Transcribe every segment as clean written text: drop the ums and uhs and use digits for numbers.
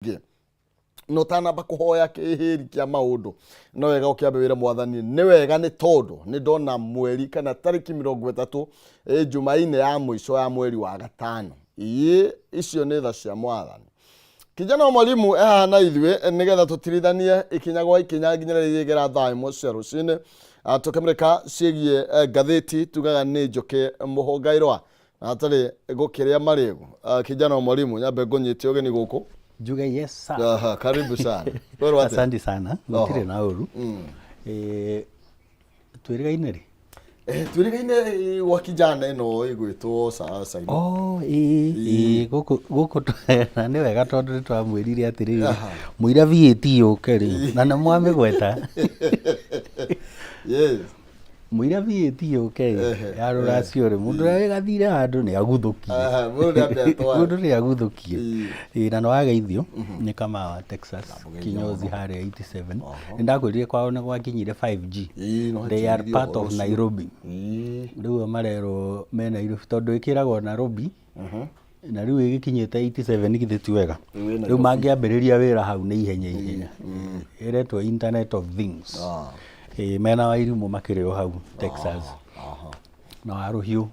Ũngĩ na ũtanamba kũhoya kĩhĩri kĩa maũndũ, no wega ũkĩambe wĩre Mwathani nĩ wega, nĩ tondũ nĩ ndona mweri kana tarĩki 30, Jumaine ya mũico ya mweri wa gatano. Ĩĩ, icio nĩ tha cia Mwathani. Kijana wa mwalimu e haha na ithuĩ nĩgetha tũtirithanie ikinya gwa ikinya nginya rĩrĩa igera thaa 1 cia rũcinĩ. Tũkĩmũrĩka ciĩgiĩ ngathĩti tugaga nĩ Njũkĩ Mũhũngairwa na hatarĩ gũkĩrĩa marĩgu. Kijana wa mwalimu, nyambe ngũnyite ũgeni gũkũ. Njuge yes sir. Aha, karibu sana. Kwĩrwo atĩa? Asante sana. Gũtirĩ na ũru. Twĩrĩgaine rĩ? Twĩrĩgaine gwa kijana ĩno ĩgwĩtwo Saimo. Oh, ĩĩ, gũkũ na nĩ wega tondũ nĩ twamwĩrire atĩrĩrĩ, mũira VAT yũke rĩ, na nĩ mwamĩgweta. Mũira VAT yũke rĩ, ya rũracio rĩ, mũndũ ũrĩa wĩgathire handũ nĩ aguthũkie. Aha, mũndũ nĩ ambe atware. Mũndũ nĩ aguthũkie. Ĩĩ, na nĩ wageithio nĩ Kamau wa Texas, Ndamũgeithia kinyozi mũno. harĩa 87. Nĩ ndakwĩrire kwao nĩ gwakinyire 5G. Ĩĩ, no They are hatigirie part ũhoro of ũcio. Nairobi. Rĩu o marerwo me Nairobi tondũ ĩkĩragwo Nairobi na rĩu ĩgĩkinyĩte 87, githĩ ti wega? Rĩu ĩ Rĩu Nairobi. mangĩambĩrĩria wĩra hau nĩ ihenya ihenya. Ĩretwo Internet of Things. Ĩĩ, mena Wairimũ makĩrĩ o hau Texas na Warũhiũ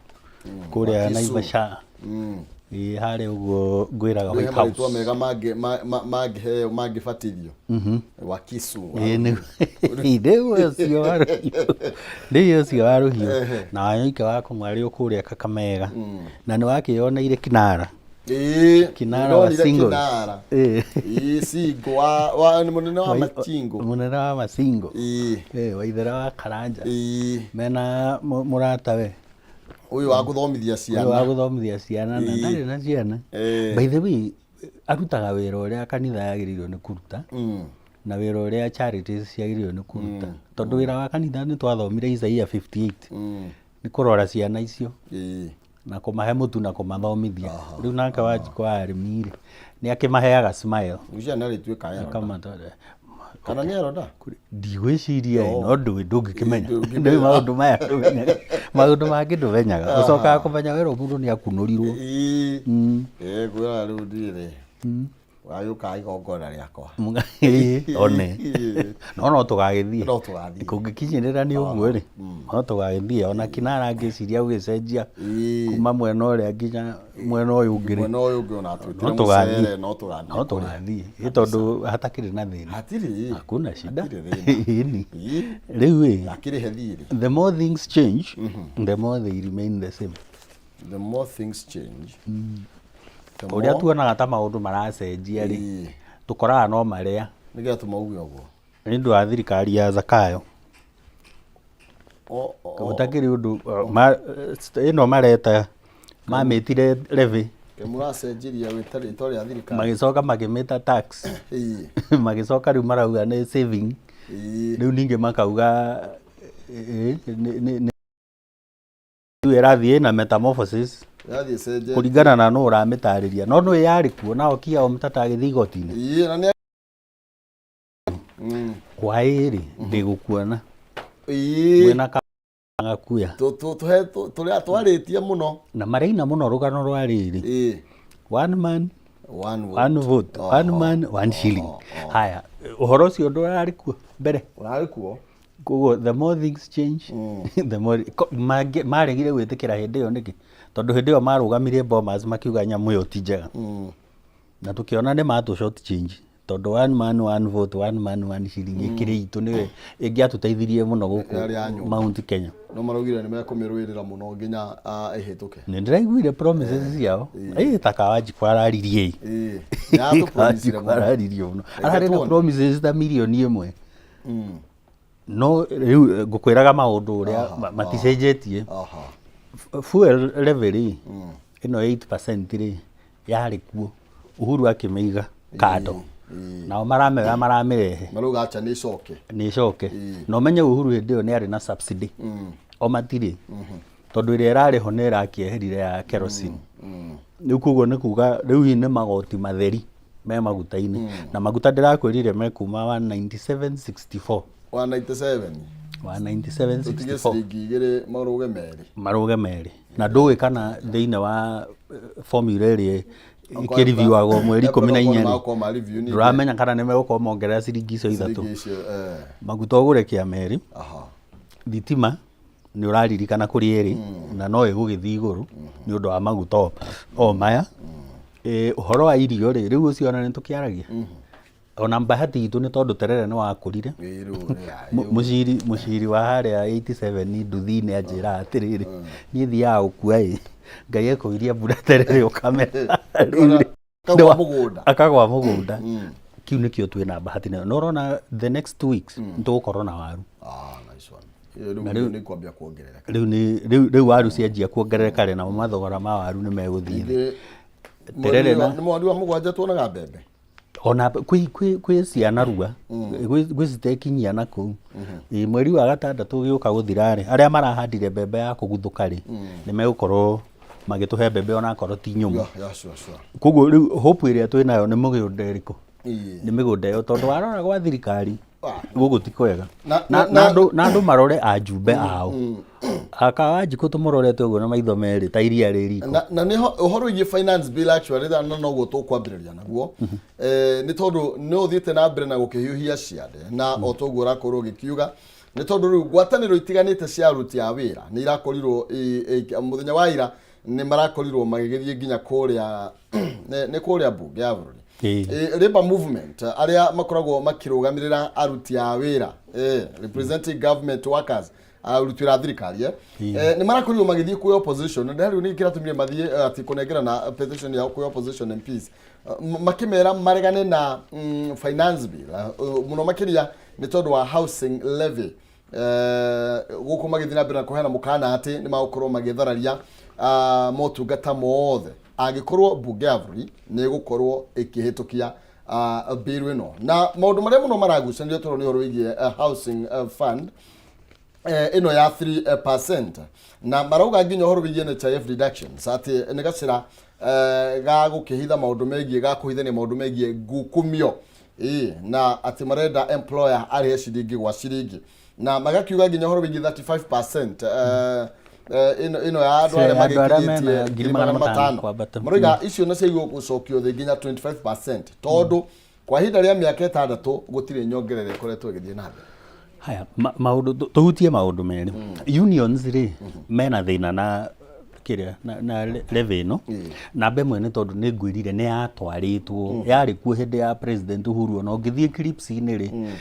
kũrĩa Wakisu. Naivasha. Ĩĩ, harĩa ũguo ngwĩraga Rĩu he White marĩtwa House. mega mangĩheo mangĩbatithio. Wakisu. Ĩĩ, nĩguo ũcio wa Rũhiũ, nĩguo ũcio wa Rũhiũ na Wanyoike wa Kũng'wa arĩ o kũrĩa Kakamega, na nĩ wakĩoneire Kinara. Ĩĩ, Kinara wa nĩndonire singles. Kinara. Ĩĩ. Ĩĩ, single wa nĩ mũnene wa machingo. Mũnene wa macingo. Ĩĩ, Waithera wa Karanja. Mena mũratawe. Ũyũ wa gũthomithia Ũyũ wa ciana. Gũthomithia ciana na ndarĩ na ciana. By the way, arutaga wĩra ũrĩa kanitha yagĩrĩirwo nĩ kũruta na wĩra ũrĩa charities ciagĩrĩirwo nĩ kũruta, tondũ wĩra wa kanitha nĩ twathomire Isaiah 58, nĩ kũrora ciana icio na kũmahe mũtu na kũmathomithia. Rĩu nake Wanjikũ wa arĩmi rĩ, nĩ akĩmaheaga smile. Ngwĩciria nĩ arĩtuĩka elder. Akamatwara. Kana nĩ elder? Ndigwĩciria ĩ, no ndũĩ, ndũngĩkĩmenya. Ndũngĩmenya. Ndũĩ maũndũ maya ndũmenyaga, maũndũ mangĩ ndũmenyaga, ũcokaga kũmenya werwo mũndũ nĩ akunũrirwo. Ĩĩ. Ngwĩra rĩu ndirĩ. Wagĩũka igongona rĩakwa. Ĩĩ, one no tũgagĩthiĩ. No tũgathiĩ. Kũngĩkinyĩrĩra nĩ ũguo rĩ, no tũgagĩthiĩ. Ona Kinara ngĩciria gũgĩcenjia kuma mwena ũrĩa nginya mwena ũyũ ũngĩ rĩ, Mwena ũyũ ũngĩ ona atwĩtire no tũgathiĩ. Mũcere, no tũgathiĩ. No tũgathiĩ. Ĩ, tondũ hatakĩrĩ na thĩna. Hatirĩ. Hakuna shida. Hatirĩ thĩna. Ĩni. Rĩu ĩ, Akĩrĩhe thirĩ. The more things change, the more they remain the same. The more things change, the Ũrĩa tuonaga ta maũndũ maracenjia rĩ, tũkoraga no marĩa. Nĩgetha tũmauge ũguo. Nĩ ũndũ wa thirikari ya Zakayo. Gũtakĩrĩ ũndũ ĩno mareta mamĩtire levy. Mũracenjirie gwĩta rĩtwa rĩa thirikari. Magĩcoka makĩmĩta tax. Magĩcoka rĩu marauga nĩ saving. Rĩu ningĩ makauga rĩu ĩrathiĩ na metamorphosis. Ĩrathiĩ ĩcenjetie. Kũringana na nũ ũramĩtarĩria, no nũ yarĩ kuo na Okiya Omtata agĩthiĩ igoti-inĩ. Ĩĩ, na nĩ Kwa ĩrĩ ndĩgũkuona. Mwĩna gakuya. Tũrĩa twarĩtie mũno. Na maraina mũno rũgano rwa rĩrĩ, one man one vote. One vote, one man, one shilling. Haya, ũhoro ũcio ndũrarĩ kuo mbere? Ũrarĩ kuo. Koguo the more things change, the more maregire gwĩtĩkĩra hĩndĩ ĩyo nĩkĩ? Tondũ hĩndĩ ĩyo marũgamirie Bomas makiuga nyamũ ĩyo ti njega, na tũkĩona nĩ matũ short change, tondũ one man one vote, one man one shilling ĩkĩrĩ itũ nĩyo ĩngĩatũteithirie mũno gũkũ Yarĩ ya nyũmba. Mount Kenya. No maraugire nĩ mekũmĩrũĩrĩra mũno nginya ĩhĩtũke. Nĩ ndĩraiguire promises ciao. Ĩ, ta Kawanjikũ araririe ĩ. Ĩĩ. Nĩ atũpromisire Kawanjikũ mũno. araririe mũno. Reke Ararĩ na tuone. promises ta 1 million. No rĩu ngũkwĩraga maũndũ ũrĩa maticenjetie. Fuel levy rĩ, ĩno 8% rĩ, yarĩ kuo Uhuru akĩmĩiga kando, nao maramĩoya maramĩrehe. Marauga acha nĩ icoke. Nĩ ĩcoke, na ũmenye Uhuru hĩndĩ ĩyo nĩ arĩ na subsidy, o matirĩ, tondũ ĩrĩa ĩrarĩ ho nĩ ĩrakĩeherire ya kerosene. Rĩu koguo nĩ kuga rĩu hihi nĩ magoti matheri me maguta-inĩ, na maguta ndĩrakwĩrire mekuma 197.64. 197. 197.64. Tũtige ciringi 2 marũge merĩ. Marũge merĩ, na ndũĩ kana thĩinĩ wa formula ĩrĩa Ĩkĩriviwagwo mweri 14 rĩ, Magokorwo ma review ningĩ. Ndũramenya kana nĩ megũkorwo mongerera ciringi icio ithatũ. Ciringi icio, eh. Maguta ũgũre kĩa merĩ. Thitima nĩ ũraririkana kũrĩa ĩrĩ na no ĩgũgĩthiĩ igũrũ nĩ ũndũ wa maguta o maya. Ũhoro wa irio rĩ, rĩu ũcio ona nĩ tũkĩaragia ona bahati itũ nĩ tondũ terere nĩ wakũrire. Ĩĩ, rĩu, rĩ, Mũciri wa harĩa 87 nduthi-inĩ anjĩraga atĩrĩrĩ, niĩ thiaga gũkua ĩ, Ngai ekũiria mbura terere ũkamera. Rĩu rĩ, Akagwa mũgũnda. Akagwa mũgũnda. Kĩu nĩkĩo twĩna bahati nayo. Na ũrona the next 2 weeks nĩ tũgũkorwo na waru. Ah, nice one. Ĩyo rĩu nĩ kwambia kuongerereka. Rĩu nĩ rĩu waru cianjia kuongerereka rĩ, namo mathogora ma waru nĩ megũthiĩ thĩ. Ningĩ, Terere nĩ mweri wa mũgwanja tuonaga mbembe. Ona kwĩ ciana rua gwĩ citekinyia na kũu. Ĩ, mweri wa gatandatũ ũgĩũka gũthira rĩ, arĩa marahandire mbembe ya kũguthũka rĩ, nĩ megũkorwo magĩtũhe mbembe onakorwo ti nyũmũ. Yeah, sure. Koguo rĩu hope ĩrĩa twĩ nayo nĩ mũgũnda ĩrĩkũ? Nĩ mĩgũnda ĩyo, tondũ warora gwa thirikari gũkũ ti kwega. Na andũ marore ajumbe ao aka Wanjikũ tũmũrorete ũguo na maitho merĩ ta iria rĩ riko. Na nĩ ũhoro wĩgiĩ finance bill actually na noguo tũkwambĩrĩria naguo, nĩ tondũ nĩ ũthiĩte na mbere na gũkĩhiũhia ciande na o toguo ũrakorwo ũgĩkiuga, nĩ tondũ rĩu ngwatanĩro itiganĩte cia aruti a wĩra nĩ irakorirwo mũthenya wa ira nĩ marakorirwo magĩgĩthiĩ nginya kũrĩa nĩ kũrĩa mbunge ya bũrũri. Labour movement arĩa makoragwo makĩrũgamĩrĩra aruti a wĩra, representing government workers, aruti wĩra a thirikari, nĩ marakorirwo magĩthiĩ kwĩ opposition, na rĩu nĩ kĩratũmire mathiĩ atĩ kũnengerana petition yao kwĩ opposition MPs, makĩmera maregane na finance bill, mũno makĩria nĩ tondũ wa housing levy, gũkũ magĩthiĩ na mbere na kũheana mũkana atĩ nĩ magũkorwo magĩthararia motungata mothe angĩkorwo mbunge ya bũrũri nĩ ĩgũkorwo ĩkĩhĩtũkia bill ĩno. Na maũndũ marĩa mũno maragucanio tondũ nĩ ũhoro wĩgiĩ housing fund ĩno ya 3%, na marauga nginya ũhoro wĩgiĩ NHIF deductions atĩ nĩ gacĩra ga gũkĩhitha maũndũ megiĩ ga kũhithania maũndũ megiĩ ngukumio, ĩĩ, na atĩ marenda employer arĩhe ciringi gwa ciringi, na magakiuga nginya ũhoro wĩgiĩ 35% ĩno ya andũ arĩa Andũ arĩa mena magĩkinyĩtie ngiri ngiri magana magana matano matano kwambata. Maroiga icio nacio igũcokio thĩ nginya 25% tondũ kwa ihinda rĩa mĩaka 6 gũtirĩ nyongerera ĩkoretwo ĩgĩthiĩ na mbere. Haya, maũndũ tũhutie maũndũ merĩ. Unions rĩ, mena thĩna na kĩrĩa na levy ĩno. Namba ĩmwe nĩ tondũ nĩ ngwĩrire nĩ yatwarĩtwo, yarĩ kuo hĩndĩ ya President Uhuru. Ona ũngĩthiĩ clips-inĩ rĩ,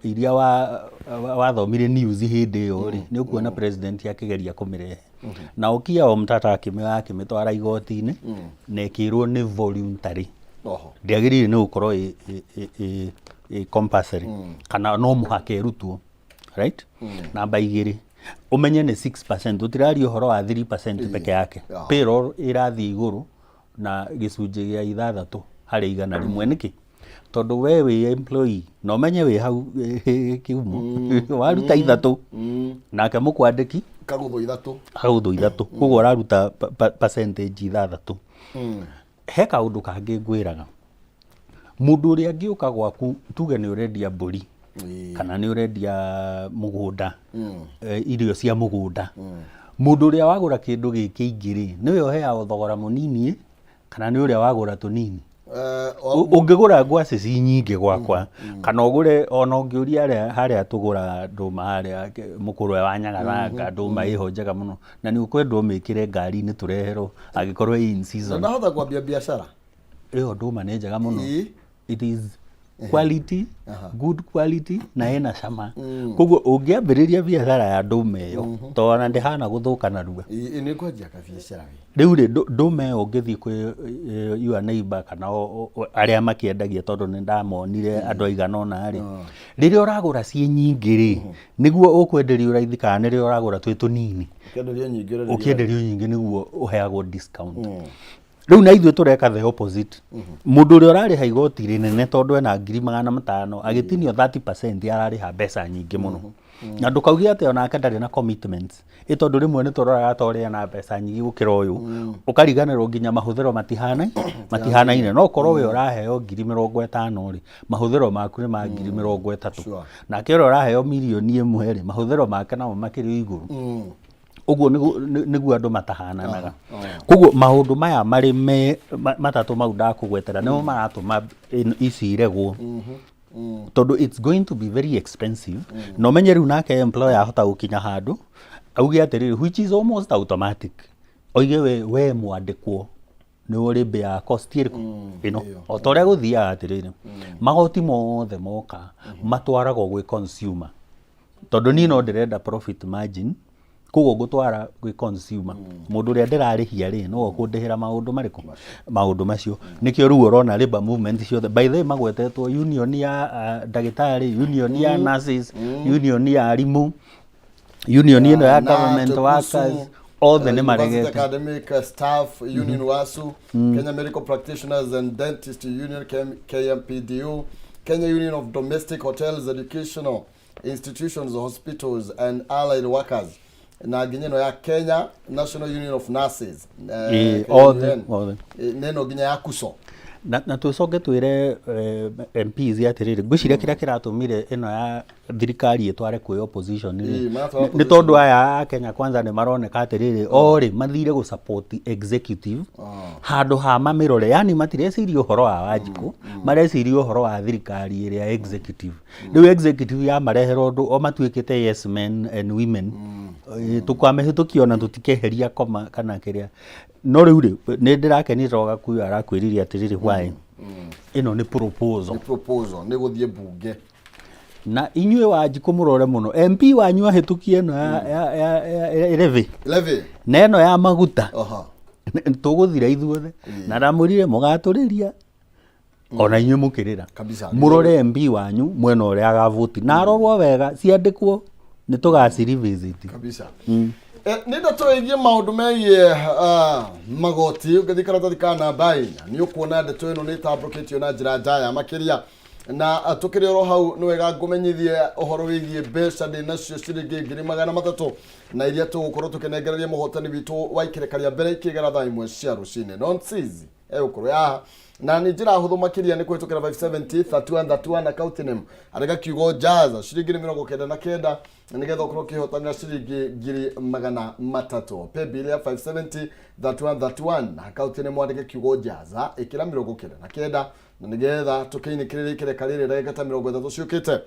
iria wathomire news hĩndĩ ĩyo rĩ, nĩ ũkuona president akĩgeria kũmĩrehe na Okiya Omtatah akĩmĩoya akĩmĩtwara igoti-inĩ na ĩkĩrwo nĩ voluntary, ndĩagĩrĩire nĩ gũkorwo ĩ compulsory kana no mũhaka ĩrutwo, right? Namba igĩrĩ, ũmenye nĩ 6%, tũtiraria ũhoro wa 3% peke yake. Payroll ĩrathiĩ igũrũ na gĩcunjĩ gĩa 6%. Nĩkĩ? Tondũ we wĩ employee na ũmenye wĩ hau kĩhumo waruta ithatũ, nake mũkwandĩki kagũthwo ithatũ. Akagũthwo ithatũ, koguo ũraruta percentage ithathatũ. He kaũndũ kangĩ ngwĩraga, mũndũ ũrĩa angĩũka gwaku, tuge nĩ ũrendia mbũri kana nĩ ũrendia mũgũnda, irio cia mũgũnda, mũndũ ũrĩa wagũra kĩndũ gĩ kĩingĩ rĩ, nĩwe ũheagwo thogora mũnini kana nĩ ũrĩa wagũra tũnini? Ũngĩgũra ngwacĩ ci nyingĩ gwakwa kana ũgũre, ona ũngĩũria harĩa harĩa tũgũraga ndũma harĩa mũkũrwe wa Nyagathanga, ndũma ĩho njega mũno na nĩ ũkwenda ũmĩkĩre ngari-inĩ tũreherwo angĩkorwo ĩ in Na season. Ndahota kwambia biacara. Ĩyo ndũma nĩ njega mũno. It is quality, good quality na ĩna cama, koguo ũngĩambĩrĩria biacara ya ndũma ĩyo, tondũ ona ndĩhana gũthũka narua. Ĩĩ, nĩ kwanjia kabiacara we. Rĩu rĩ, ndũma ĩyo ũngĩthiĩ kwĩ your neighbor kana arĩa makĩendagia, tondũ nĩ ndamonire andũ aigana ũna rĩ, rĩrĩa ũragũra ciĩ nyingĩ rĩ, nĩguo ũkwenderio raithi, kana rĩrĩa ũragũra twĩ tũnini? Ũkĩenderio nyingĩ ũrenderio. Ũkĩenderio nyingĩ nĩguo ũheagwo discount. Rĩu na ithuĩ tũreka the opposite. Mũndũ ũrĩa ũrarĩha igoti rĩnene, tondũ ena 500,000, agĩtinio 30% ararĩha mbeca nyingĩ mũno, na ndũkauge atĩ onake ndarĩ na commitments, ĩ tondũ rĩmwe nĩ tũroraga ta ũrĩa na mbeca nyingĩ gũkĩra ũyũ, ũkariganĩrwo nginya mahũthĩro matihanaine. No ũkorwo we ũraheo 50,000 rĩ, mahũthĩro maku nĩ ma 30,000. Nake ũrĩa ũraheo 1 mirioni rĩ, mahũthĩro make namo makĩrĩ o igũrũ. Ũguo nĩguo andũ matahananaga. Koguo maũndũ maya marĩ me matatũ mau ndakũgwetera nĩmo maratũma ici iregwo, tondũ it's going to be very expensive. Na ũmenye rĩu nake employer ahota gũkinya handũ auge atĩrĩrĩ, which is almost automatic, oige we mwandĩkwo nĩ ũrĩ bear cost ĩrĩkũ ĩno. O ta ũrĩa gũthiaga atĩrĩrĩ, magoti mothe moka matwaragwo gwĩ consumer, tondũ niĩ no ndĩrenda profit margin, koguo ngũtwara gwĩ consumer. Mũndũ ũrĩa ndĩrarĩhia rĩ, no ũkũndĩhĩra maũndũ marĩkũ? Maũndũ macio. Nĩkĩo rĩu ũrona labour movement ciothe, by the way, magwetetwo union ya ndagĩtarĩ, union ya nurses, union ya arimũ, union ĩno ya government workers, othe nĩ University maregete. Academic Staff Union, WASU, Kenya Medical Practitioners and Dentist Union, KMPDU, Kenya Union of Domestic Hotels, Educational Institutions, Hospitals and Allied Workers, na nginya ĩno ya Kenya National Union of Nurses, Ĩĩ, othe, KUN. Othe. Na ĩno nginya ya KUSO. Na tũcoke twĩre MPs atĩrĩrĩ, ngwĩciria kĩrĩa kĩratũmire ĩno ya thirikari ĩtware kwĩ opposition rĩ, Ĩĩ, maratwara nĩ tondũ aya a Kenya Kwanza nĩ maroneka atĩrĩrĩ, o rĩ mathire gũ support executive handũ ha mamĩrore, yani matireciria ũhoro wa Wanjikũ, mareciria ũhoro wa thirikari ĩrĩa executive. Rĩu executive yamarehera ũndũ, o matuĩkĩte yes men and women. Tũkamĩhĩtũkia ona tũtikeheria koma kana kĩrĩa. No rĩu rĩ, nĩ ndĩrakenire Gakuyo arakwĩrire atĩrĩrĩ, why ĩno nĩ proposal. Nĩ proposal, nĩ gũthiĩ mbunge. Na inyuĩ Wanjikũ mũrore mũno MP wanyu ahĩtũkie ĩno ya levy Levy. Na ĩno ya maguta. Tũgũthira ithuothe, na ndamwĩrire mũgatũrĩria ona inyuĩ mũkĩrĩra. Mũrore MP wanyu mwena ũrĩa agavoti, na arorwo wega ciandĩkwo nĩ tũgacirevisit. Kabisa. Nĩ ndeto ĩgiĩ maũndũ megiĩ magoti. Ũngĩthiĩ karatathi ka namba 4 nĩ ũkuona ndeto ĩno nĩ ĩtambũrũkĩtio na njĩra njaya makĩria. Na tũkĩrĩ oro hau, nĩ wega ngũmenyithie ũhoro wĩgiĩ mbeca ndĩ nacio, ciringi 300,000, na iria tũgũkorwo tũkĩnengereria mũhotani witũ wa ikereka rĩa mbere ikĩgera thaa 1 cia rũcinĩ. Nonsizi egũkorwo yaha, na nĩ njĩra hũthũ makĩria, nĩ kũhĩtũkĩra 570 31 31, account name andĩka kiugo jaza, ciringi nĩ 99, na nĩgetha ũkorwo ũkĩhotanĩra ciringi 300,000. Paybill ya 570 31 31, account name mwandĩke kiugo jaza, ĩkĩra 99, na nĩgetha tũkĩinĩkĩrĩria ikereka rĩrĩ ndagĩka ta 30 ciũkĩte,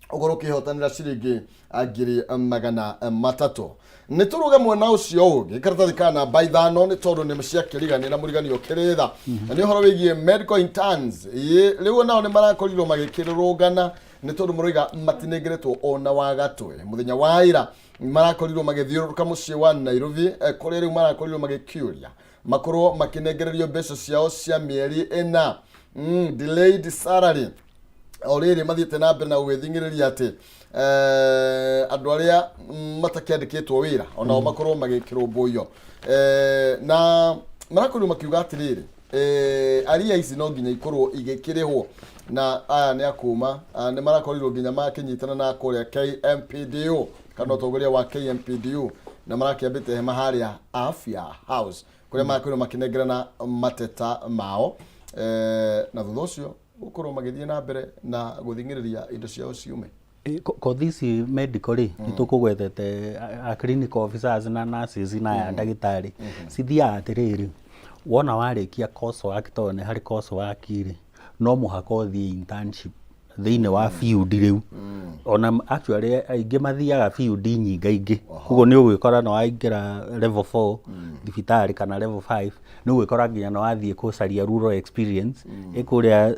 ũkorwo ũkĩhotanĩra ciringi 300,000. Nĩ tũrũge mwena ũcio ũngĩ, karatathi ka namba 5, nĩ tondũ nĩ ciakĩrigania na mũrigani ũkĩrĩtha, na nĩ ũhoro wĩgiĩ medical interns. Ĩĩ, rĩu nao nĩ marakorirwo magĩkĩrũrũngana, nĩ tondũ maroiga matinengeretwo ona wa gatwe. Mũthenya wa ira marakorirwo magĩthiũrũrũka mũciĩ wa Nairobi, kũrĩa rĩu marakorirwo magĩkĩũria makorwo makĩnengererio mbeca ciao cia mĩeri 4, delayed salary. O rĩrĩ mathiĩte na mbere na gwĩthing'ĩrĩria atĩ andũ arĩa matakĩandĩkĩtwo wĩra onao makorwo magĩkĩrũmbũiyo. Na marakorirwo makiuga atĩrĩrĩ, aria ici no nginya ikorwo igĩkĩrĩhwo, na aya nĩ akuma nĩ marakorirwo nginya makĩnyitana na kũrĩa KMPDU kana ũtongoria wa KMPDU, na marakĩambĩte hema harĩa Afya House, kũrĩa marakorirwo makĩnengerana mateta mao, na thutha ũcio gũkorwo magĩthiĩ na mbere na gũthing'ĩrĩria indo ciao ciume. Kothi ici medical rĩ, nĩ tũkũgwetete a clinical officers na nurses na aya ndagĩtarĩ, cithiaga atĩrĩrĩ, wona warĩkia course work, tondũ nĩ harĩ course work rĩ, no mũhaka ũthiĩ internship thĩinĩ wa field rĩu. Ona actually aingĩ mathiaga field nyingaingĩ, koguo nĩ ũgwĩkora nĩ waingĩra level 4 thibitarĩ kana level 5, nĩ ũgwĩkora nginya nĩ wathiĩ gũcaria rural experience ĩ kũrĩa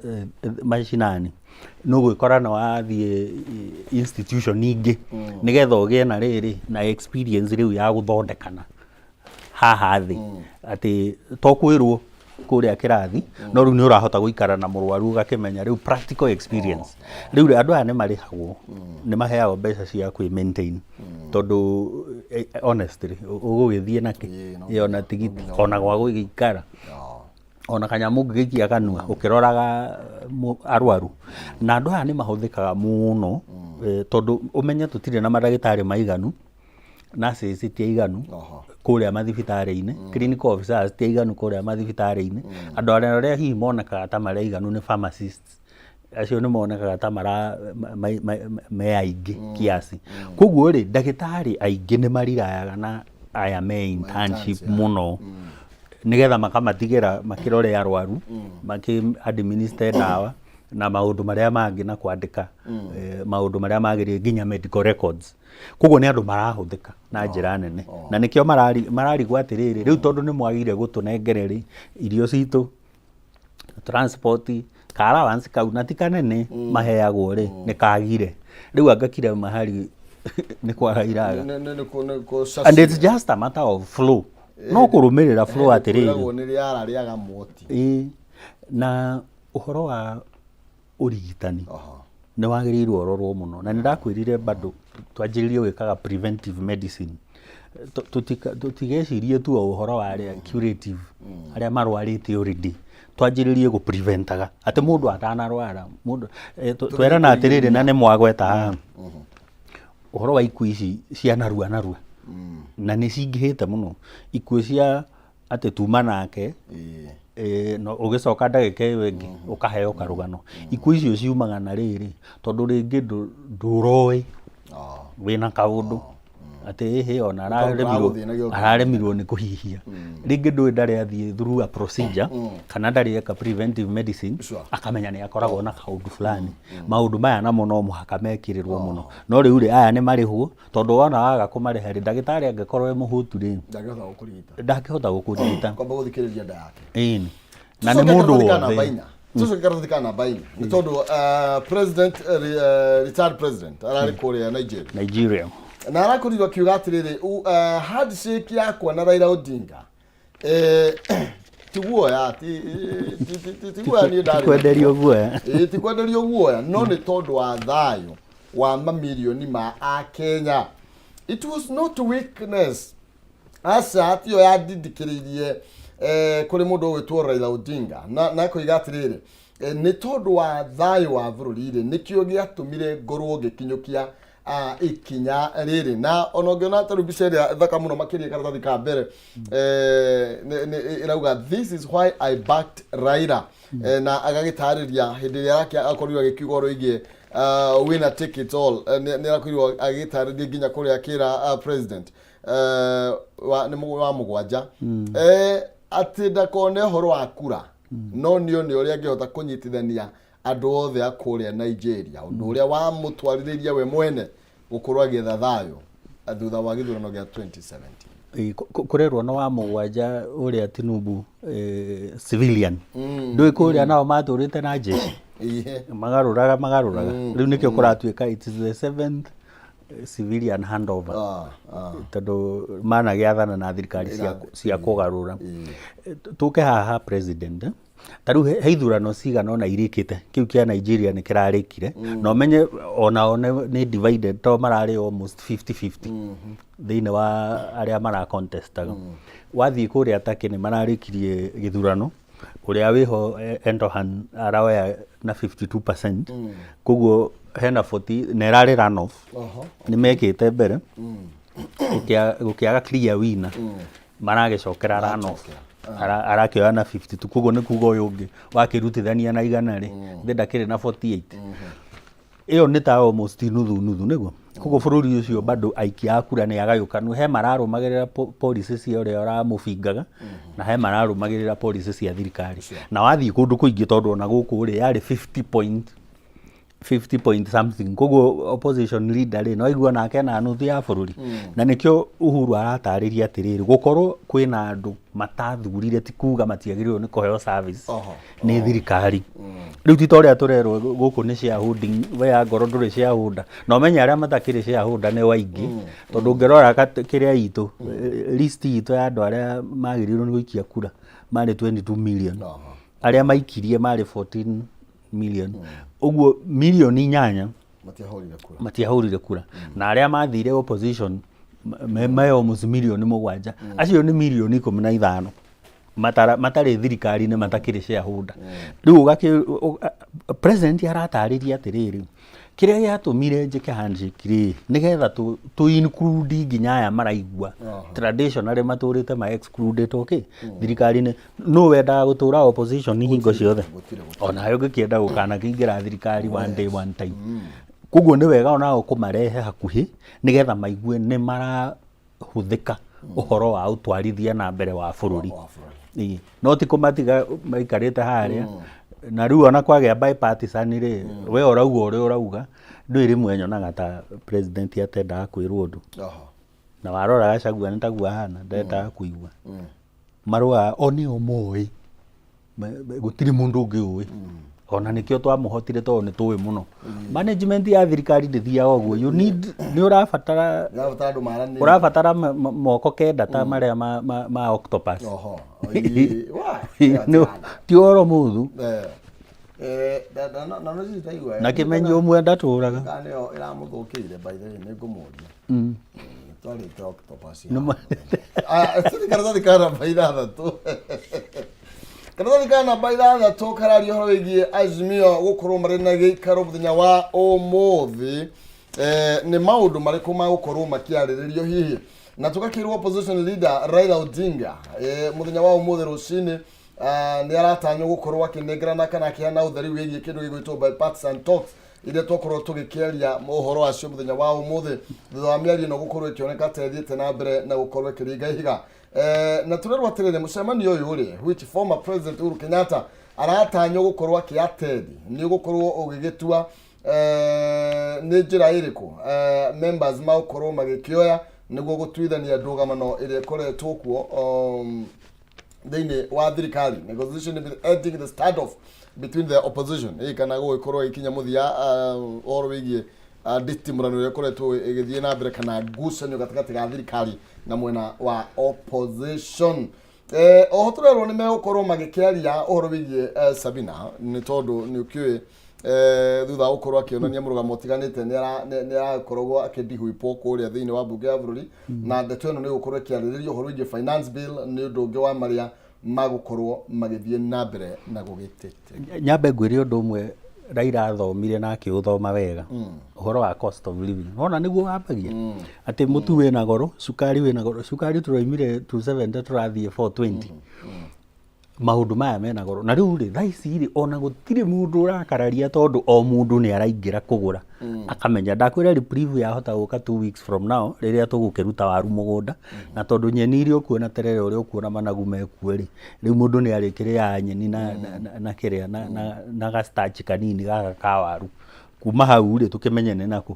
macinani, nĩ ũgwĩkora nĩ wathiĩ institution ingĩ, nĩgetha ũgĩe na rĩrĩ na experience rĩu ya gũthondekana haha thĩ, atĩ to kwĩrwo kũrĩa kĩrathi, no rĩu nĩ ũrahota gũikara na mũrwaru ũgakĩmenya rĩu practical experience. Rĩu rĩ, andũ aya nĩ marĩhagwo, nĩ maheagwo mbeca cia kwĩ maintain, tondũ honestly ũgũgĩthiĩ nakĩ? Ĩĩ, no Ĩ, ona tigiti, ona gwa gũgĩikara, ona kanyamũ ũngĩgĩikia kanua ũkĩroraga arwaru. Na andũ aya nĩ mahũthĩkaga mũno, tondũ ũmenye tũtirĩ na mandagĩtarĩ maiganu, nurses ti aiganu kũrĩa mathibitarĩ-inĩ, clinical officers ti aiganu kũrĩa mathibitarĩ-inĩ. Andũ arĩa hihi monekaga ta marĩ aiganu nĩ pharmacists. Acio nĩ monekaga ta mara me aingĩ kiasi. Koguo rĩ, ndagĩtarĩ aingĩ nĩ marirayaga na aya me internship mũno, nĩgetha makamatigĩra makĩrore arwaru, makĩ administer ndawa na maũndũ marĩa mangĩ, na kwandĩka maũndũ marĩa magĩrĩire, nginya medical records. Koguo nĩ andũ marahũthĩka na njĩra nene, na nĩkĩo mararigwo atĩrĩrĩ, rĩu tondũ nĩ mwagire gũtũnengere rĩ irio citũ, transport, ka allowance kau na ti kanene maheagwo rĩ, nĩ kagire rĩu, anga kila mahali nĩ kwaga iraga. Nĩ And it's just a matter of flow, no kũrũmĩrĩra flow atĩrĩrĩ. Kwĩragwo nĩ rĩara rĩaga mwoti. Ĩĩ, na ũhoro wa ũrigitani nĩ wagĩrĩirwo ũrorwo mũno, na nĩ ndakwĩrire bado twanjĩrĩrie gwĩkaga preventive medicine. Tũtigecirie tu o ũhoro wa arĩa curative, arĩa marwarĩte already. Twanjĩrĩrie gũ preventaga atĩ mũndũ atanarwara mũndũ twerana atĩrĩrĩ, na nĩ mwagweta haha ũhoro wa ikuũ ici cia narua narua, na nĩ cingĩhĩte mũno, ikuũ cia atĩ tuma nake no ũgĩcoka ndagĩka ĩyo ĩngĩ ũkaheo karũgano. Ikuũ icio ciumaga na rĩrĩ, tondũ rĩngĩ ndũroĩ wĩna kaũndũ atĩ ĩhĩ ona araremirwo Karagũthĩnagia. Araremirwo nĩ kũhihia, rĩngĩ ndũĩ ndarĩ athiĩ through a procedure kana ndarĩ eka preventive medicine, akamenya nĩ akoragwo na kaũndũ fulani. Maũndũ maya namo no mũhaka mekĩrĩrwo mũno, no rĩu rĩ, aya nĩ marĩhwo, tondũ wona waga kũmarĩha rĩ, ndagĩtarĩ angĩkorwo e mũhũtu rĩ, Ndangĩhota gũkũrigita. Ndangĩhota gũkũrigita. Kwamba gũthikĩrĩria nda yake. Ĩni, na nĩ Tũcoke mũndũ karatathi ka wothe. namba inya. Tũcoke karatathi ka namba inya, nĩ tondũ president retired president ararĩ kũrĩa Nigeria. Nigeria. Na arakorirwo akiuga atĩrĩrĩ, handshake yakwa na Raila Odinga ti guoya, ti guoya niĩ ndarĩ. Kwenderio guoya. Ĩĩ, ti kwenderio guoya, no nĩ tondũ wa thayũ wa mamirioni ma akenya. It was not weakness, aca, tiyo yandindikĩrĩirie kũrĩ mũndũ ũgwĩtwo Raila Odinga, na akoiga atĩrĩrĩ, nĩ tondũ wa thayũ wa bũrũri rĩ, nĩkĩo gĩatũmire ngorwo ngĩkinyũkia ikinya rĩrĩ. Na ona ũngĩona ta rĩu mbica ĩrĩa thaka mũno makĩria karatathi ka mbere, ĩrauga, "This is why I backed Raila." Na agagĩtarĩria hĩndĩ ĩrĩa akorirwo agĩkiuga ũhoro wĩgiĩ winner take it all. Nĩ arakorirwo agĩtarĩria nginya kũrĩa akĩra president nĩ wa mũgwanja atĩ ndakone ũhoro wa kura, no nĩ one ũrĩa angĩhota kũnyitithania andũ othe a kũrĩa Nigeria, ũndũ ũrĩa wamũtwarithĩirie we mwene gũkorwo agĩetha thayũ thutha wa gĩthurano gĩa 2017. Ĩ, kũrerwo no wa mũgwanja ũrĩa Tinubu, civilian, ndũĩ kũrĩa nao matũrĩte na jeshi. Magarũraga magarũraga, rĩu nĩkĩo kũratuĩka it is the seventh civilian handover, tondũ managĩathana na thirikari cia kũgarũra. Tũke haha president, ta rĩu he ithurano cigana ũna irĩkĩte, kĩu kĩa Nigeria nĩ kĩrarĩkire, na ũmenye onao nĩ divided, to mararĩ almost 50-50 thĩinĩ wa arĩa mara contestaga. Wathiĩ kũrĩa Turkey, nĩ mararĩkirie gĩthurano, ũrĩa wĩho Erdogan aroya na 52%, koguo hena 40 na ĩrarĩ runoff. Nĩ mekĩte mbere gũkĩaga clear winner, maragĩcokera runoff. Arakĩoya na 52, koguo nĩ kuga ũyũ ũngĩ wakĩrutithania na 100 rĩ, thĩ ndakĩrĩ na 48. Ĩyo nĩ ta almost nuthu nuthu, nĩguo. Koguo bũrũri ũcio bado aikia a kura nĩ agayũkanu, he mararũmagĩrĩra policy cia ũrĩa ũramũbingaga, na he mararũmagĩrĩra policy cia thirikari. Na wathiĩ kũndũ kũingĩ, tondũ ona gũkũ rĩ, yarĩ 50 point 50 point something, koguo opposition leader rĩ, no aigua nake na nuthu ya bũrũri. Na nĩkĩo Uhuru aratarĩria atĩrĩrĩ, gũkorwo kwĩna andũ matathurire ti kuga matiagĩrĩirwo nĩ kũheo service nĩ thirikari. Rĩu ti ta ũrĩa tũrerwo gũkũ nĩ shareholding, we angorwo ndũrĩ shareholder, na ũmenye arĩa matakĩrĩ shareholder nĩ waingĩ, tondũ ũngĩrora kĩrĩa itũ list itũ ya andũ arĩa magĩrĩirwo nĩ gũikia kura marĩ 22 million, arĩa maikirie marĩ 14 million, ũguo mirioni 8 Matiahũrire kura. Matiahũrire kura. Na arĩa mathire opposition me almost mirioni 7, acio nĩ mirioni 15 matarĩ thirikari-inĩ, matakĩrĩ shareholder. Rĩu ũgakĩ president aratarĩria atĩrĩrĩ, Kĩrĩa gĩatũmire njĩke handshake rĩ, nĩgetha tũ include nginya aya maraigua traditionally matũrĩte ma excluded okay thirikari-inĩ. Nũ wendaga gũtũra opposition hingo ciothe? Gũtirĩ. Onawe ũngĩkĩenda gũkanakĩingĩra thirikari one day, one time. Koguo nĩ wega onao kũmarehe hakuhĩ nĩgetha maigue nĩ marahũthĩka ũhoro wa ũtwarithia na mbere wa bũrũri. Wa bũrũri. Ĩĩ. No ti kũmatiga maikarĩte harĩa na rĩu ona kwagĩa bipartisan rĩ, we ũrauga ũrĩa ũrauga. Ndũĩ, rĩmwe nyonaga ta president atendaga kwĩrwo ũndũ. Na warora Gachagua nĩ taguo ahana, ndendaga kũigua marũa o nĩo moĩ. Gũtirĩ mũndũ ũngĩ ũĩ, ona nĩkĩo twamũhotire tondũ nĩ tũĩ mũno management ya thirikari ndĩthiaga ũguo. You need, nĩ ũrabatara Ũrabatara andũ maranĩrie. Ũrabatara moko kenda ta marĩa ma octopus. Oho. Oi, wa. Ti ũhoro mũhũthũ. Eh. Eh, na no citaigua. Na kĩmenyi ũmwe ndatũraga. Kana nĩyo ĩramũthũkĩire, by the way, nĩ ngũmũria. Twarĩte octopus. Aya, tũthi karatathi ka namba 6. Karatathi ka namba 6 kararia ũhoro wĩgiĩ Azimio gũkorwo marĩ na gĩikaro mũthenya wa ũmũthĩ. Nĩ maũndũ marĩkũ magũkorwo makĩarĩrĩrio hihi? Na tũgakĩrwo opposition leader Raila Odinga mũthenya wa ũmũthĩ rũcinĩ nĩ aratanywo gũkorwo akĩnengerana kana akĩheana ũtheri wĩgiĩ kĩndũ gĩgwĩtwo bipartisan talks iria twakorwo tũgĩkĩaria ũhoro wacio mũthenya wa ũmũthĩ, thutha wa mĩario ĩno gũkorwo ĩkĩoneka ta ĩthiĩte na mbere na gũkorwo ĩkĩringa ihiga. Na tũrerwo atĩrĩrĩ, mũcemanio ũyũ rĩ, which former president Uhuru Kenyatta aratanywo gũkorwo akĩattend, nĩ ũgũkorwo ũgĩgĩtua nĩ njĩra ĩrĩkũ members magũkorwo magĩkĩoya nĩguo gũtuithania ndũgamano ĩrĩa ĩkoretwo kuo thĩinĩ wa thirikari, negotiation with ending the standoff between the opposition, kana gũgĩkorwo ĩkinya mũthia ũhoro wĩgiĩ nditimũrano ĩrĩa ĩkoretwo ĩgĩthiĩ na mbere kana ngucanio gatagatĩ ga thirikari na mwena wa opposition. Oho tũrerwo nĩ megũkorwo magĩkĩaria ũhoro wĩgiĩ Sabina, nĩ tondũ nĩ ũkĩũĩ thutha wa gũkorwo akĩonania mũrũgamo ũtiganĩte nĩ arakoragwo akĩndihwipwo kũrĩa thĩinĩ wa mbunge ya bũrũri, na ndeto ĩno nĩ ĩgũkorwo ĩkĩarĩrĩria ũhoro wĩgiĩ finance bill, nĩ ũndũ ũngĩ wa marĩa magũkorwo magĩthiĩ na mbere na gũgĩtĩtĩria. Nyambe ngwĩre ũndũ ũmwe Raila athomire na akĩũthoma wega, ũhoro wa cost of living. Wona nĩguo wambagia atĩ mũtu wĩna goro, cukari wĩna goro, cukari tũraumire 270 tũrathiĩ 420, maũndũ maya mena goro. Na rĩu rĩ, thaa ici rĩ, ona gũtirĩ mũndũ ũrakararia tondũ o mũndũ nĩ araingĩra kũgũra akamenya. Ndakwĩra reprieve yahota gũka 2 weeks from now rĩrĩa tũgũkĩruta waru mũgũnda, na tondũ nyeni iria ũkuona, terere ũrĩa ũkuona, managu mekuo rĩ, rĩu mũndũ nĩ arĩkĩrĩaga nyeni na kĩrĩa na ga starch kanini gaka ka waru. Kuma hau rĩ, tũkĩmenye nĩ nakũ.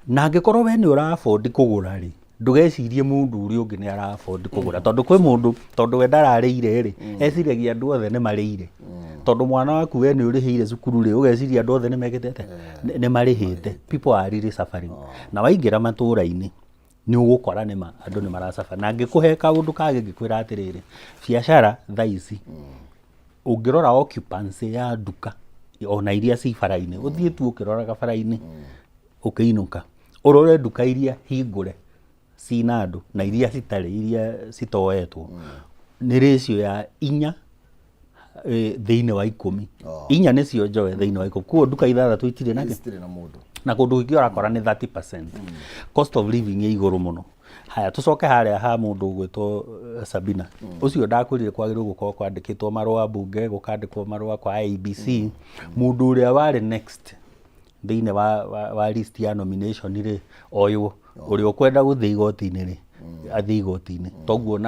Na angĩkorwo we nĩ ũra afford kũgũra rĩ, ndũgecirie mũndũ ũrĩa ũngĩ nĩ ara afford kũgũra, tondũ kwĩ mũndũ, tondũ we ndararĩire rĩ, eciragia andũ othe nĩ marĩire. Tondũ mwana waku we nĩ ũrĩhĩire cukuru rĩ, ũgeciria andũ othe nĩ mekĩte atĩa, nĩ marĩhĩte. People are really suffering. Na waingĩra matũra-inĩ nĩ ũgũkora nĩma andũ nĩ maracaba. Na ngĩkũhe kaũndũ kangĩ, ngĩkwĩra atĩrĩrĩ, biacara thaa ici ũngĩrora occupancy ya nduka ona iria ci bara-inĩ, ũthiĩ tu ũkĩroraga bara-inĩ ũkĩinũka, ũrore nduka iria hingũre cina andũ na iria citarĩ, iria citoetwo, nĩ ratio ya 4 thĩinĩ wa 10. 4 nĩcio njoe thĩinĩ wa 10. Koguo nduka 6 itirĩ nakĩ? Citirĩ na mũndũ. Na kũndũ kũingĩ ũrakora nĩ 30%. Cost of living ĩ igũrũ mũno. Haya, tũcoke harĩa ha mũndũ ũgwĩtwo Sabina ũcio. Ndakwĩrire kwagĩrĩirwo gũkorwo kwandĩkĩtwo marũa mbunge, gũkandĩkwo marũa kwa IEBC. Mũndũ ũrĩa warĩ next thĩinĩ wa list ya nomination rĩ, oywo. Ũrĩa ũkwenda gũthiĩ igoti-inĩ rĩ, athiĩ igoti-inĩ. Toguo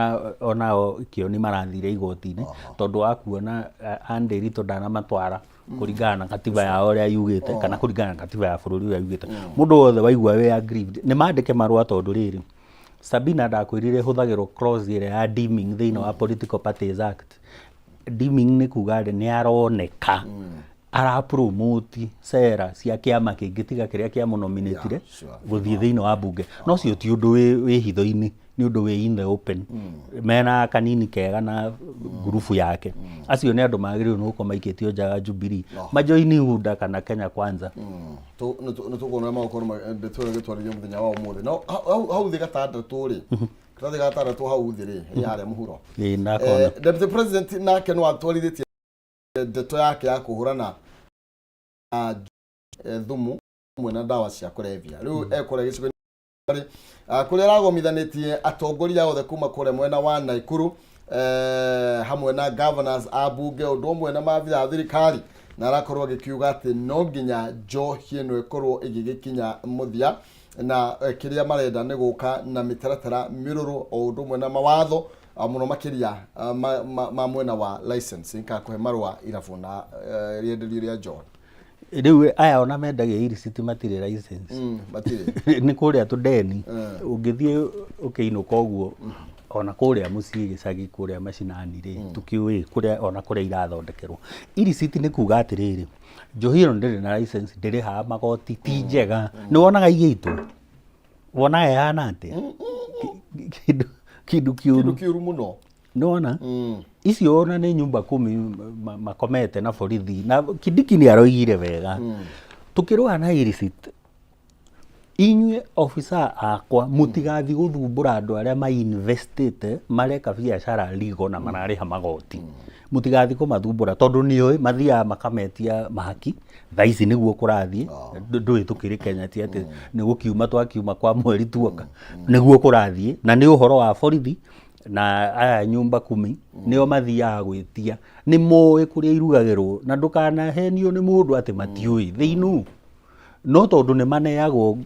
onao kĩoni marathire igoti-inĩ tondũ wa kuona Ann Ndiritu ndanamatwara kũringana na katiba yao ũrĩa yugĩte, kana kũringana na katiba ya bũrũri ũrĩa yugĩte. Mũndũ wothe waigua wĩ aggrieved nĩ mandĩke marũa, tondũ rĩrĩ, Sabina ndakwĩrire hũthagĩrwo clause ĩrĩa ya deeming thĩinĩ wa Political Parties Act. Deeming nĩ kuga atĩ nĩ aroneka ara promote cera cia kĩama kĩngĩ tiga kĩrĩa kĩamũnominĩtire gũthiĩ thĩinĩ wa mbunge. No ũcio ti ũndũ wĩ hitho-inĩ, nĩ ũndũ wĩ in the open. Mena kanini kega na ngurubu yake. Acio nĩ andũ magĩrĩirwo nĩ gũkorwo maikĩtio nja wa Jubilee, majoini UDA kana Kenya Kwanza. Nĩ tũkuona ũrĩa magũkorwo ndeto ĩyo ĩgĩtwarithio mũthenya wa ũmũthĩ. No hau thĩ gatandatũ rĩ, karatathi gatandatũ hau thĩ rĩ, ĩ harĩa mũhuro. Ĩĩ, ndakona. Deputy president nake no atwarithĩtie ndeto yake ya kũhũrana na thumu. Ũmwe na ndawa cia kũrebia. Rĩu ekũrĩa gĩcigo-inĩ kũrĩa aragomithanĩtie atongoria othe kuma kũrĩa mwena wa Naikuru hamwe na governors a bunge, ũndũ ũmwe na maabitha a thirikari, na arakorwo agĩkiuga atĩ no nginya njohi ĩno ĩkorwo ĩgĩgĩkinya mũthia, na kĩrĩa marenda nĩ gũka na mĩtaratara mĩrũrũ o ũndũ ũmwe na mawatho, mũno makĩria ma mwena wa licensing kana kũhe marũa irabu na rĩenderio rĩa njohi. Rĩu aya ona mendagia illicit matirĩ license. Matirĩ. Nĩ kũrĩa tũndeni ũngĩthiĩ ũkĩinũka ũguo, ona kũrĩa mũciĩ gĩcagi kũrĩa macinani rĩ, tũkĩũĩ kũrĩa ona kũrĩa irathondekerwo. Illicit nĩ kuga atĩrĩrĩ, njohi ĩno ndĩrĩ na license, ndĩrĩhaga magoti, ti njega. Nĩ wonaga igĩitwo, wonaga ĩhana atĩa? Kĩndũ kĩũru. Kĩndũ kĩũru mũno. Nĩwona icio ona nĩ nyumba kumi makomete na borithi, na Kindiki nĩ aroigire wega, tũkĩrũa na illicit, inyuĩ officer akwa mũtigathiĩ gũthumbũra andũ arĩa mainvestĩte, mareka biacara legal na mararĩha magoti. Mũtigathiĩ kũmathumbũra tondũ nĩũĩ mathiaga makametia mahaki. Thaa ici nĩguo kũrathiĩ. Ndũĩ tũkĩrĩ Kenya, ti atĩ nĩ gũkiuma twakiuma kwa mweri tuoka, nĩguo kũrathiĩ. Na nĩ ũhoro wa borithi na aya nyumba kumi nĩo mathiaga gwĩtia, nĩ moĩ kũrĩa irugagĩrwo, na ndũkanahenio nĩ mũndũ atĩ matiũĩ, they know, no tondũ nĩ maneagwo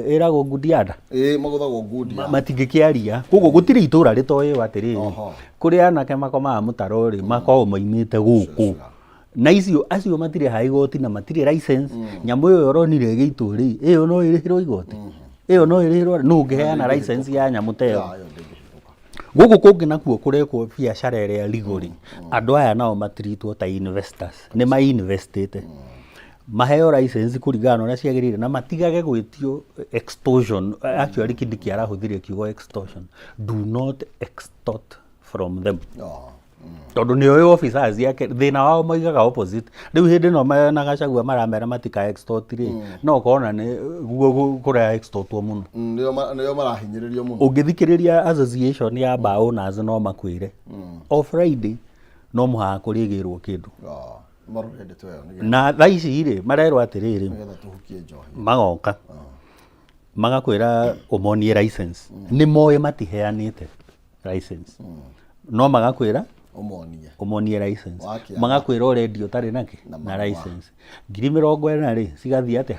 ĩragwo ngudianda. Ĩĩ, magũthagwo ngundi. Matingĩkĩaria. Koguo gũtirĩ itũra rĩtoĩo atĩrĩrĩ, kũrĩa anake makomaga mũtaro rĩ, makoragwo moimĩte gũkũ na icio acio matirĩhaga igoti na matirĩ license. Nyamũ ĩyo ũronire ĩgĩitwo rĩ, ĩyo no ĩrĩhĩrwo igoti? Ĩyo no ĩrĩhĩrwo? Nũ ũngĩheana license ya nyamũ ta ĩyo? Ya, ĩyo ndĩngĩhĩtũka. Gũkũ kũngĩ nakuo kũrekwo biacara ĩrĩa legal rĩ, andũ aya nao matiritwo ta investors, nĩ mainvestĩte, maheo license kũringana na ũrĩa ciagĩrĩire na matigage gwĩtio extortion. Actually, Kindiki arahũthĩrire kiugo extortion, do not extort from them, tondũ nĩ oĩ officers yake thĩna wao moigaga opposite. Rĩu hĩndĩ ĩno na Gachagua maramera matika extort rĩ, no ũkona nĩ guo kũrĩa extortwo mũno. Nĩo marahinyĩrĩrio mũno. Ũngĩthikĩrĩria association ya bar owners no makwĩre o Friday no mũhaka kũrĩgĩrwo kĩndũ. Marore ndeto ĩyo nĩgetha Na thaa ici rĩ, marerwo atĩrĩrĩ, nĩgetha tũhukie njohi. Magoka magakwĩra ũmonie license. Nĩ moĩ matiheanĩte license, no magakwĩra ũmonie. Ũmonie license. Wakĩaga. Magakwĩra ũrendia ũtarĩ nakĩ Na na marũa. License 40,000 rĩ, cigathiĩ atĩa?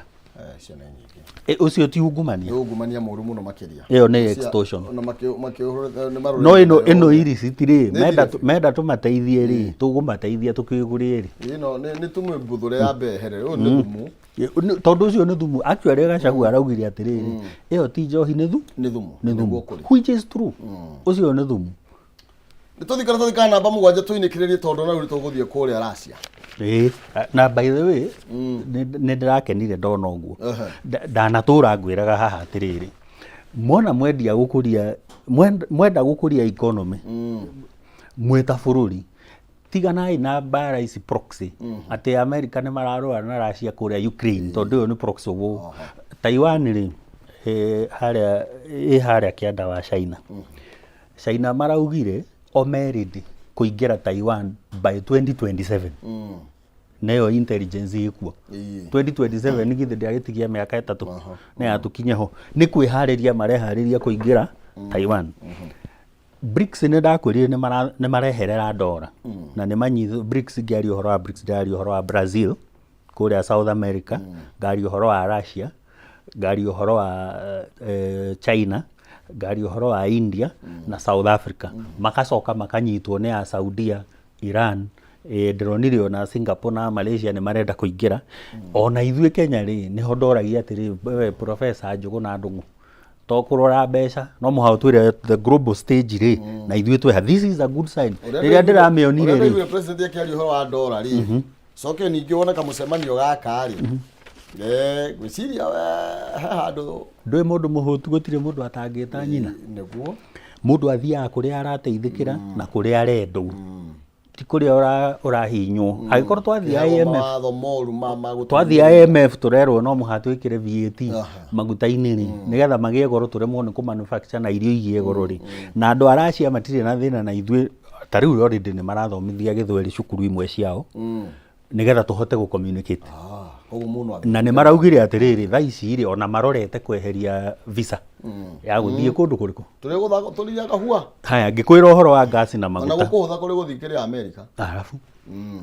Icio nĩ nyingĩ. Ũcio ti ungumania? Nĩ ungumania mũru mũno makĩria. Ĩyo nĩ extortion. Na nĩ marore No ĩno ndeto ĩno ĩyo. Illicit rĩ, Nĩ menda thire. Menda tũmateithie rĩ, tũgũmateithia tũkĩgũrĩe rĩ. Ĩno nĩ tũmĩmbuthũre ya mbehere, ũyũ nĩ thumu. Tondũ ũcio nĩ thumu. Actually, Gachagua araugire atĩrĩrĩ, ĩyo ti njohi, nĩ Nĩ thumu. Nĩ thumu. Nĩguo kũrĩ. Which is true, ũcio nĩ thumu. Nĩ tũthiĩ karatathi ka namba 7 tũinĩkĩrĩrie, tondũ na rĩu tũgũthiĩ kũrĩa Russia. Ĩĩ, na by the way, nĩ ndĩrakenire ndona ũguo. Ndanatũra ngwĩraga haha atĩrĩrĩ, mwona mwendia gũkũria, mwenda gũkũria economy mwĩ ta bũrũri, tiganai na mbara ici proxy, atĩ America nĩ mararũa na Russia kũrĩa Ukraine, tondũ ĩyo nĩ proxy war. Taiwan rĩ, harĩa ĩ harĩa kĩanda wa China. China maraugire o me ready kũingĩra Taiwan by 2027, nayo intelligence ĩkuo. 2027 githĩ ndĩagĩtigia mĩaka 3 nĩ yatũkinye ho? Nĩ kwĩharĩria mareharĩria kũingĩra Taiwan. BRICS, nĩ ndakwĩrire nĩ mareherera ndora na nĩ manyitũ. BRICS, ngĩaria ũhoro wa BRICS, ndĩraria ũhoro wa Brazil kũrĩa South America, ngaria ũhoro wa Russia, ngaria ũhoro wa China, ngaria ũhoro wa India na South Africa. Makacoka makanyitwo nĩ a Saudia, Iran, ndĩronire ona Singapore na Malaysia nĩ marenda kũingĩra. Ona ithuĩ Kenya rĩ, nĩho ndoragia atĩrĩ, wewe Professor Njũgũna Ndũng'ũ, to kũrora mbeca no mũhaka ũtwĩre the global stage rĩ, na ithuĩ twĩha. This is a good sign. Rĩrĩa ndĩramĩonire Ũrĩa rĩ, ndaiguire president akĩaria ũhoro wa ndora rĩ, coke ningĩ wone kamũcemanio gaka rĩ, ngwĩciria we he handũ. Ndũĩ mũndũ mũhũtu gũtirĩ mũndũ atangĩta nyina. Nĩguo. Mũndũ athiaga kũrĩa arateithĩkĩra na kũrĩa arendwo, ti kũrĩa ũrahinywo. Angĩkorwo twathiĩ Kĩheagwo IMF, mawatho moru ma twathiĩ IMF tũrerwo no mũhaka twĩkĩre VAT maguta-inĩ rĩ, nĩgetha magĩe goro, tũremwo nĩ kũmanufacture na irio igĩe goro rĩ. Na andũ a Russia matirĩ na thĩna na ithuĩ. Ta rĩu already nĩ marathomithia gĩthweri cukuru imwe ciao nĩgetha tũhote gũ communicate. Koguo mũndũ angĩ- Na nĩ maraugire atĩrĩrĩ, thaa ici rĩ, ona marorete kweheria visa ya gũthiĩ kũndũ kũrĩkũ. Tũrĩ gũthaka tũrĩa kahua. Haya, ngĩkwĩra ũhoro wa ngasi na Ona maguta. gũkũhũtha kũrĩ gũthiĩ kĩrĩa Amerika. Arabu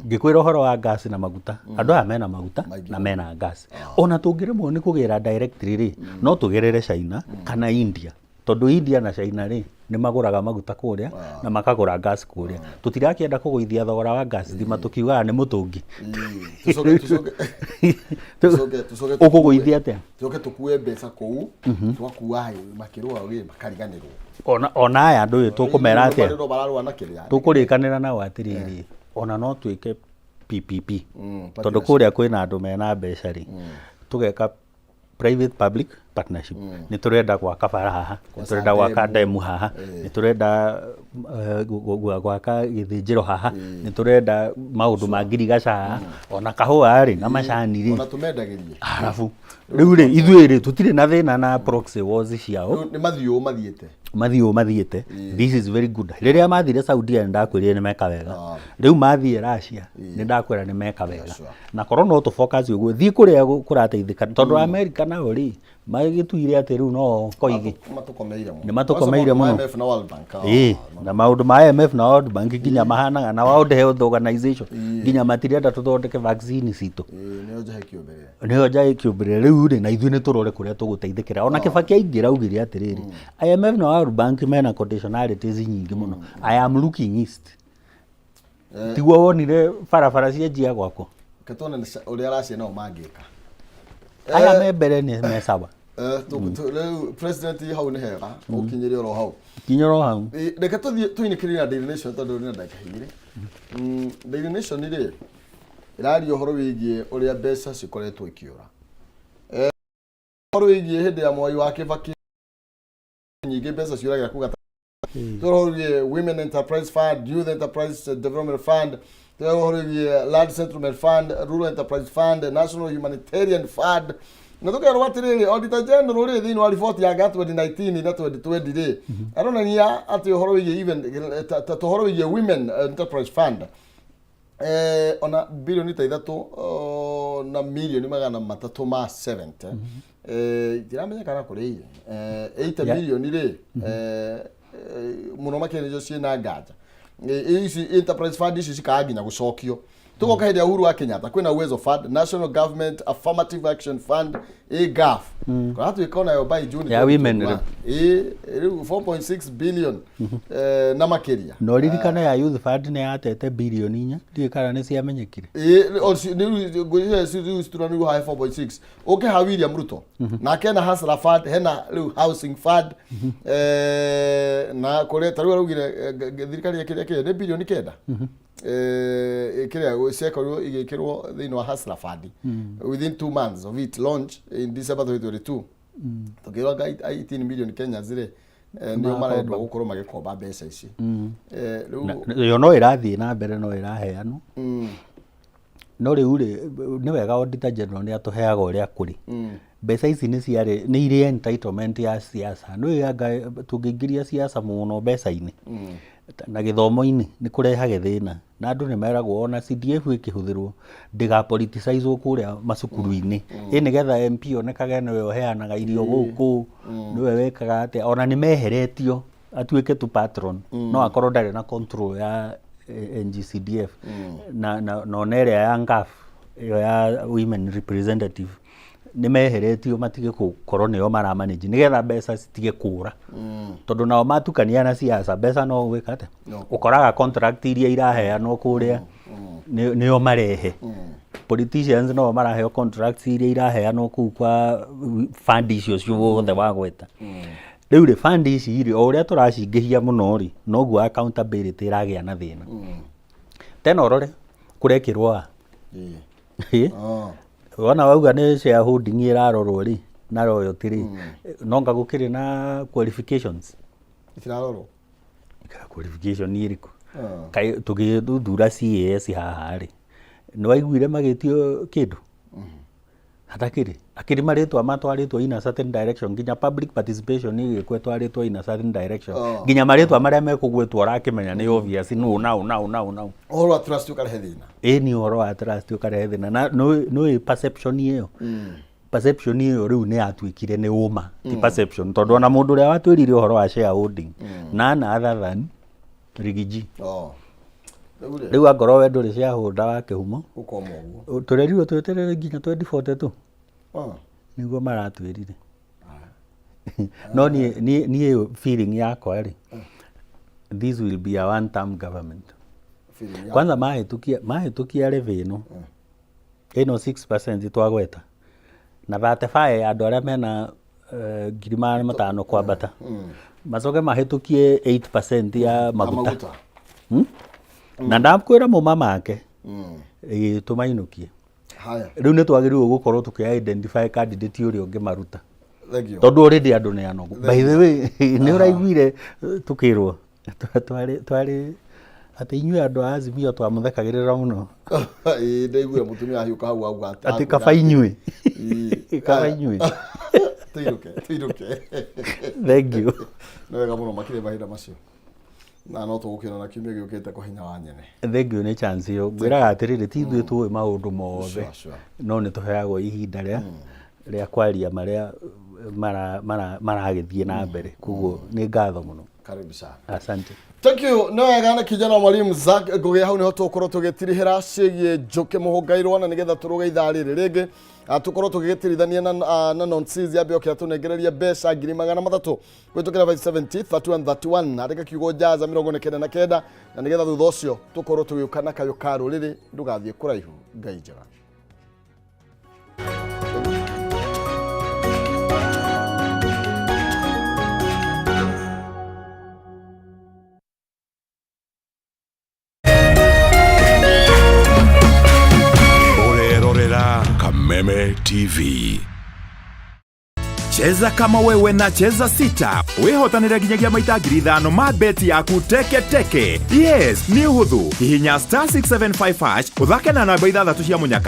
ngĩkwĩra ũhoro wa ngasi na maguta, andũ aya mena maguta Maingĩ. na mena ngasi. Ona tũngĩremwo nĩ kũgĩra directly rĩ, no tũgerere China kana India, tondũ India na China rĩ, nĩ magũraga maguta kũrĩa na makagũra gas kũrĩa. Tũtirakĩenda kũgũithia thogora wa gas thima tũkiugaga nĩ mũtũngi. Tũcoke tũcoke tũcoke tũcoke Ũkũgũithia atĩa? Tũcoke tũkue mbeca kũu, twakua makĩrũa rĩ, makariganĩrwo. Ona aya andũ ũyũ tũkũmera atĩa? Marũa mararũa na kĩrĩa. Tũkũrĩkanĩra nao atĩrĩrĩ, ona no twĩke PPP, tondũ kũrĩa kwĩna andũ mena mbeca rĩ, tũgeka private public partnership. Nĩ tũrenda gwaka bara haha, nĩ tũrenda gwaka ndemu haha, nĩ tũrenda gwaka gĩthĩnjĩro haha, nĩ tũrenda maũndũ ma ngirigaca haha, ona kahũa rĩ, na macani rĩ. Ona tũmendagĩrie. Arabu rĩu rĩ, ithuĩ rĩ, tũtirĩ na thĩna na proxy wars ciao. Rĩu nĩ mathiũ mathiĩte. Mathiĩ ũũ mathiĩte, this is very good. Rĩrĩa mathire Saudia, nĩ ndakwĩrire nĩ meka wega. Rĩu mathiĩ Russia, nĩ ndakwĩra nĩ meka wega. Na korwo no tũ focus ũguo, thiĩ kũrĩa kũrateithĩka, tondũ America nao rĩ, magĩtuire atĩ rĩu no koigi. Matũkomeire mũno. Nĩ matũkomeire mũno. IMF na World Bank. Ĩĩ, na maũndũ ma IMF na World Bank nginya mahanaga na World Health Organization, nginya matirenda tũthondeke vaccine citũ. Ĩĩ, nĩyo njahe kĩũmbĩrĩre. Nĩyo njaĩ kĩũmbĩrĩre. Rĩu rĩ, na ithuĩ nĩ tũrore kũrĩa tũgũteithĩkĩra. Ona Kĩbaki aingĩra augire atĩrĩrĩ, IMF na World Bank mena conditionalities nyingĩ mũno, I am looking east. Tiguo wonire barabara cianjia gwakwo? Reke tuone ũrĩa Russia nao mangĩka. Aya me mbere nĩ me sawa. Rĩu president hau nĩ hega ũkinyĩre oro hau. Kinyoro hau. Reke tũthiĩ tũinĩkĩrie na Daily Nation tondũ nĩ na ndagĩka 2. Daily Nation rĩ, ĩraria ũhoro wĩgiĩ ũrĩa mbeca cikoretwo ikĩũra. Ũhoro wĩgiĩ hĩndĩ ya Mwai wa Kĩbakĩ, nyingĩ mbeca ciũragĩra kũu gatagatĩ. Ũhoro wĩgiĩ Women Enterprise Fund, Youth Enterprise Development Fund, ũhoro wĩgiĩ Land Settlement Fund, Rural Enterprise Fund, National Humanitarian Fund. Na tũkerwo atĩrĩrĩ, Auditor General rĩ, thĩinĩ wa riboti yake ya 2019 na 2020 rĩ, aronania atĩ ũhoro wĩgiĩ even ta ũhoro wĩgiĩ Women Enterprise Fund, ona bilioni ta 3 na milioni 370 ndiramenya kana kũrĩ 80 milioni rĩ, mũno makĩria nĩcio ciĩna nganja. Ici enterprise fund ici cikaga nginya gũcokio. Tũgoka hĩndĩ ya Uhuru wa Kenyatta, kwĩna Uwezo Fund, National Government Affirmative Action Fund, AGAF, kũratuĩka onayo by June Ya women. 2021. Ĩ, rĩu 4.6 billion na makĩria. Na ũririkane ya Youth Fund nĩ yatete bilioni 4, ndiũĩ kana nĩ ciamenyekire. Ĩ, ngwĩciria rĩu cituranĩirwo haha 4.6. Ũke ha William Ruto, nake hena Hustler Fund, hena rĩu Housing Fund, na kũrĩa ta rĩu araugire thirikari ya kĩrĩa nĩ bilioni 9 kĩrĩa ciakorirwo igĩkĩrwo thĩinĩ wa Hustler Fund within 2 months of it launch in December 2022. Tũkĩrwo anga 18 million Kenyans rĩ, nĩo marendwo gũkorwo magĩkomba mbeca ici. Rĩu Yo no ĩrathiĩ na mbere, no ĩraheanwo. No rĩu rĩ, nĩ wega Auditor General nĩ atũheaga ũrĩa kũrĩ. Mbeca ici nĩ ciarĩ nĩ irĩ entitlement ya siasa. Nĩ anga tũngĩingĩria siasa mũno mbeca-inĩ na gĩthomo-inĩ, nĩ kũrehage thĩna, na andũ nĩ meragwo ona CDF ĩkĩhũthĩrwo ndĩga politicizwo kũrĩa macukuru-inĩ, ĩ nĩgetha MP onekage nĩwe ũheanaga irio gũkũ, nĩwe wĩkaga atĩa. Ona nĩ meheretio atuĩke tu patron, no akorwo ndarĩ na control ya NGCDF na ona ĩrĩa ya NGAAF, ĩyo ya women representative, nĩ meheretio matige gũkorwo nĩo mara manage, nĩgetha mbeca citige kũra, tondũ nao matukania na siasa, mbeca no gwĩka atĩa? Ũkoraga contract iria iraheanwo kũrĩa nĩo marehe, politicians no maraheo contracts iria iraheanwo kũu kwa fund icio ciothe wagweta. Rĩu rĩ, fund ici rĩ, o ũrĩa tũracingĩhia mũno rĩ, noguo accountability ĩragĩa na thĩna. Tena ũrore kũrekĩrwo a Ĩ? Wona wauga nĩ shareholding ĩrarorwo rĩ, na royalty rĩ, no nga gũkĩrĩ na qualifications. Itirarorwo. Qualification ĩrĩkũ? Kaĩ tũgĩthuthura CAS haha rĩ, nĩ waiguire magĩtio kĩndũ? Hatakĩrĩ akĩrĩ marĩtwa matwarĩtwo in a certain direction, nginya public participation ĩgĩkwo ĩtwarĩtwo in a certain direction. Oh. Nginya marĩtwa marĩa mekũgwetwo ũrakĩmenya nĩ obvious nũ nau nau nau nau. Ũhoro wa trust ũkarehe thĩna. Ĩ ni ũhoro wa trust ũkarehe thĩna na nĩ perception ĩyo, perception ĩyo rĩu nĩ yatuĩkire nĩ ũma, ti perception, tondũ ona mũndũ ũrĩa watwĩrire ũhoro wa shareholding none other than Rigiji. Oh. Rĩu rĩ, Rĩu angorwo we ndũrĩ shareholder wa kĩhumo, ũkoma ũguo. Tũrerirwo tweterere nginya 2042. Oh. Nĩguo maratwĩrire, no niĩ feeling yakwa rĩ, this will be a one term government. Feeling ya Kwanza mahĩtũkia levy ĩno 6% twagweta na 35 ya andũ arĩa mena 500,000 kwambata, macoke mahĩtũkie 8% ya maguta. Maguta. Na ndakwĩra mũma make ĩĩ tũmainũkie. Haya. Rĩu nĩ twagĩrĩirwo gũkorwo tũkĩ identify candidate ũrĩa ũngĩmaruta. Thank you. Tondũ already andũ nĩ anogu. By the way, nĩ ũraiguire tukĩrwo twarĩ atĩ inyuĩ andũ a Azimio twamũthekagĩrĩra mũno. Ĩĩ, ndaiguire mũtumia ahiũka hau auga atĩ kaba inyuĩ. Ĩĩ. Kaba inyuĩ. Tũinũke, tũinũke. Thank you. Nĩ wega mũno makĩria mahinda macio na no tũgũkĩona na kiumia gĩũkĩte kwa hinya wa nyene. Thank you nĩ chance ĩyo. Ngwĩraga atĩrĩrĩ, ti ithuĩ tũĩ maũndũ mothe, Sure, sure. no nĩ tũheagwo ihinda rĩa kwaria marĩa maragĩthiĩ na mbere, koguo nĩ ngatho mũno. Karibu sana. Asante. Thank you. Nĩ wega nĩ kijana mwalimu Zack Ngugi, hau niho tũgũkorwo tũgĩtirihĩra ciĩgiĩ Njũkĩ Mũhũngairwo, na nĩgetha tũrũge ithaa rĩrĩ rĩngĩ, tũkorwo tũgĩgĩtirithania na nonsense yambe oke atũnengererie mbeca 300,000 kũhĩtũkĩra 570 31 31, andĩka kiugo jaza 99, na nĩgetha thutha ũcio tũkorwo tũgĩũka na kayũ ka rũrĩrĩ. Ndũgathiĩ kũraihu. Ngai njega. Ũrerorera Kameme TV. Cheza kama wewe na Cheza Sita wĩhotanĩre nginyagia maita 5,000 ma beti yaku teke teke. Yes, nĩ ũhũthũ, hihinya star 675 hash, ũthake na namba ithathatũ cia mũnyaka.